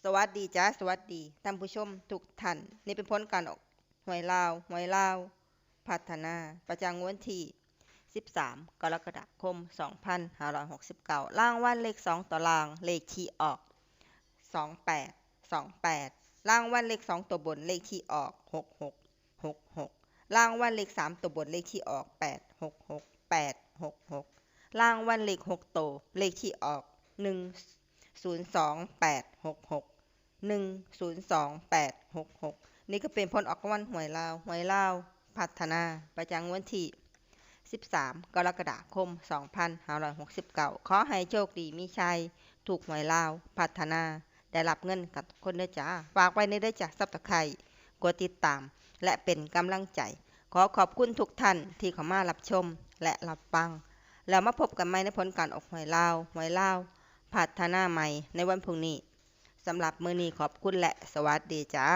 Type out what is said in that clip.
ສະຫວັດດີຈ້າ ສະຫວັດດີທ່ານຜູ້ຊົມທຸກທ່ານ. ນີ້ເປັນຜົນການອອກຫວຍລາວ ຫວຍລາວພັດທະນາ ປະຈຳວັນທີສິບສາມ ກໍລະກະດາຄົມ ສອງພັນຫ້າຮ້ອຍຫົກສິບເກົ້າ. ລາງວັນເລກສອງຕົວລ່າງ ເລກທີ່ອອກ ສອງແປດ ສອງແປດ. ລາງວັນເລກສອງຕົວບົນ ເລກທີ່ອອກ ຫົກຫົກ ຫົກຫົກ. ລາງວັນເລກສາມຕົວບົນ ເລກທີ່ອອກ ແປດຫົກຫົກ ແປດຫົກຫົກ. ລາງວັນເລກຫົກໂຕ ເລກທີ່ອອກ ໜຶ່ງສູນສອງ ແປດຫົກຫົກ ໜຶ່ງສູນສອງ ແປດຫົກຫົກ. ນີ້ກໍເປັນຜົນອອກລາງວັນຫວຍລາວ ຫວຍລາວພັດທະນາ ປະຈຳວັນທີສິບສາມ ກໍລະກະດາຄົມ ສອງພັນຫ້າຮ້ອຍຫົກສິບເກົ້າ. ຂໍໃຫ້ໂຊກດີມີໄຊ ຖືກຫວຍລາວພັດທະນາ ໄດ້ຮັບເງິນກັນທຸກຄົນເດີຈ້າ. ຝາກໄວ້ແດ່ເດີຈ້າ Subscribe ກົດຕິດຕາມ ແລະ ເປັນກຳລັງໃຈ. ຂໍຂອບຄຸນທຸກທ່ານທີ່ເຂົ້າມາຮັບຊົມ ແລະ ຮັບຟັງ. ແລ້ວມາພົບກັນໃໝ່ໃນຜົນການອອກຫວຍລາວ ຫວຍລາວພັດທະນາໃໝ່ໃນວັນພຸ່ງນີ້. ສຳລັບມື້ນີ້ຂອບຄຸນ ແລະ ສະຫວັດດີຈ້າ.